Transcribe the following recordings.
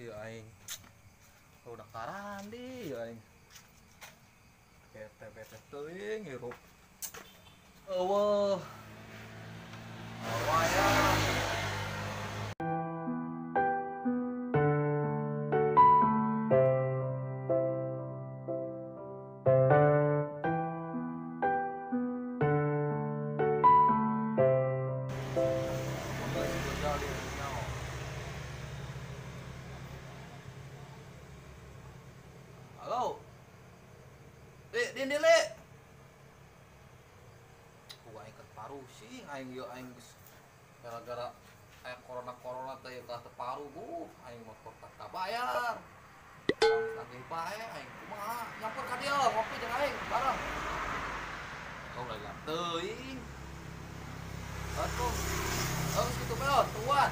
Ieu aing. Udah karandi ieu aing. Bete-bete teuing hirup. Eueuh. Wayah. Halo. Din le. Gua aing paru sih aing ieu aing geus gara-gara aya corona-corona teh ieu kalah teu paru bu aing motor tak kabayar. Nagih bae aing kumaha nyampur ka dieu ngopi jeung aing bareng. Oh lagi teuing. Atuh. Oh kitu bae tuan.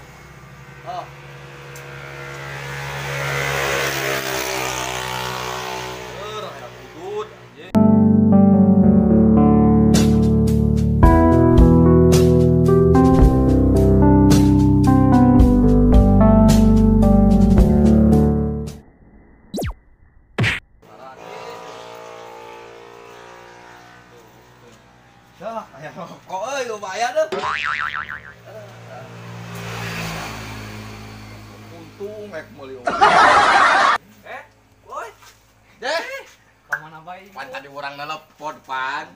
Oh. Dah, aya rokok euy lumayan deh. Untung ek meuli. Boy. Deh. Ka mana bae? Pan tadi urang nelepon pan.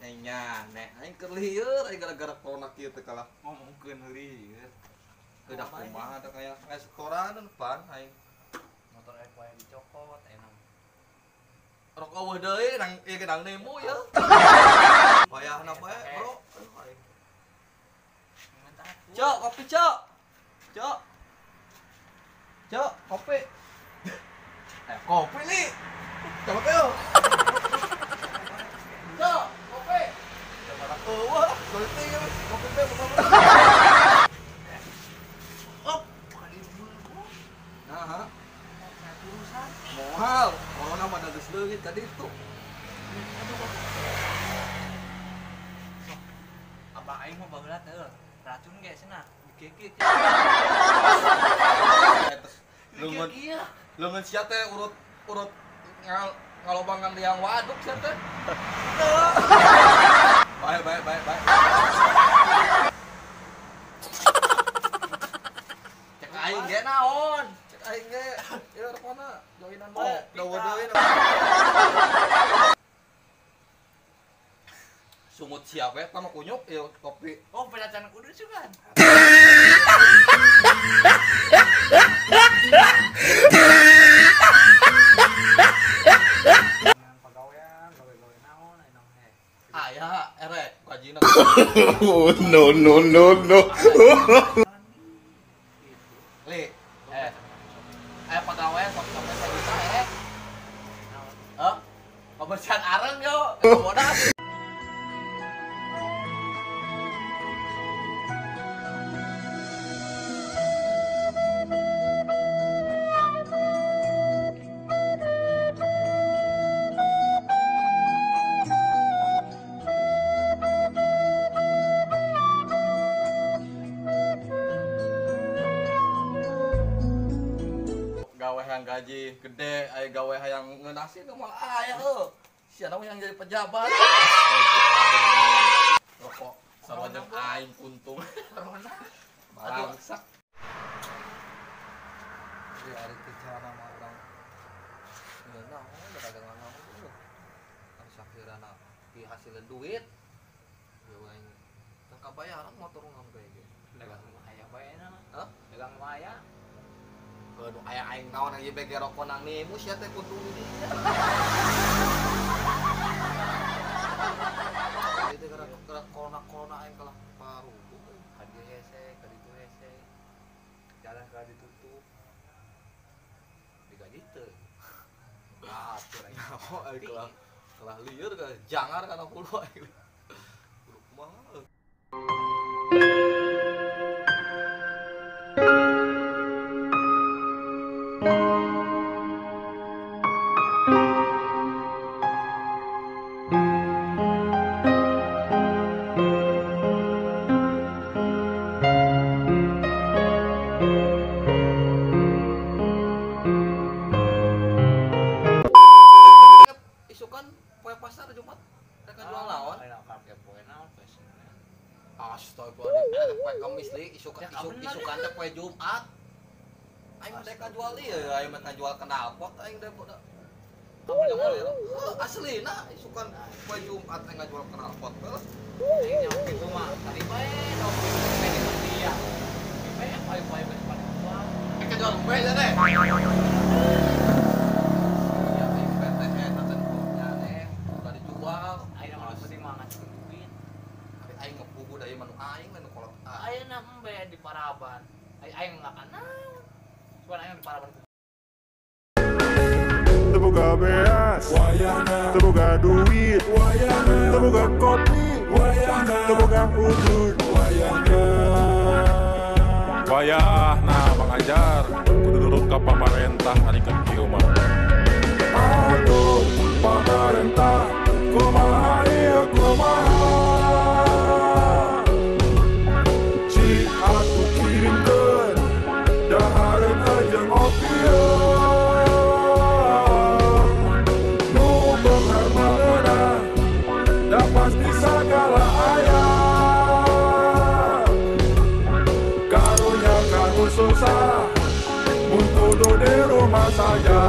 Nya, nek aing keur lieur aing gara-gara corona kieu teh kalah ngomongkeun lieur. Udah kumaha teh kaya setoran pan aing. Motor aing wae dicokot enak. Rokok eueuh deui nang ieu nang nemu ieu. Wayahna bae, Bro. Cok, kopi, Cok. Cok. Cok, kopi. Kopi li. Coba yo. Cok, kopi. Eueuh, geuting kopi teh Oh, nah, moal, corona mah da geus leungit ka ditu. Abah aing mah baheula teh racun ge cenah dikekek. Leungeun leungeun sia teh urut ngalobangan liang waduk sia teh. Bae bae bae bae. Cek aing ge naon? Cek aing ge ieu rokona joinan bae. Dawa deui. Sungut siapa ya, tama kunyuk, ya kopi. Oh, penacan kudu juga. Pagawean, gawe-gawe naon, enak he. Aya, erek, gajina. Oh, no, no, no, no. Li, aya pagawean sok sampai sajuta erek. Hah? Kebersihan areng yo, bodas. Gawe yang gaji gede, aya gawe yang ngeunasi teh mah aya heuh. Sia yang jadi pejabat. Rokok sarua jeung aing untung. Balangsak. Jadi ari teh carana mah urang ngeunah dagangan naon tuh. Sakirana dihasilin duit. Gawe aing teu kabayaran motor urang teh ge. Dagang mah aya bae na mah. Hah? Dagang mah aya. Aduh, aya aing naon ieu bege rokok nang nimu sia teh kudu di. Ieu teh gara-gara corona-corona aing kalah paru. Ka dieu hese, ka ditu hese. Jalan kalah ditutup. Digaji teu. Atur aing aing kalah lieur ka jangar kana hulu aing. Kudu kumaha. poe Kamis li isukan teh poe Jumat. Aing mah dek ngajual ieu, aing mah ngajual knalpot aing deh budak. Asli nah isukan poe Jumat aing ngajual knalpot lah. Aing nyawa kitu mah tadi bae dong kitu di dia. Bae poe-poe geus pada jual. Aing ngajual embe teh. Ya aing teh eta teh nya udah dijual. Aing mah penting mah ngasih duit. Tapi aing ngepugu da ieu mah nu aing nu kolot. Ayeuna embe di Paraban. Aing ngakan naon? Cuman aing di Paraban. Teu boga beas, teu boga duit, teu boga kopi, teu boga udud. Wayahna Bang Ajar, kudu nurut ka pamarentah ari keur kieu mah. Aduh, pamarentah, kumaha ieu kumaha? Cik atuh kirimkeun dahareun jeung opieun. Nu beunghar mah meunah, da pasti sagala aya. Karunya kanu susah, mun kudu di rumah saja.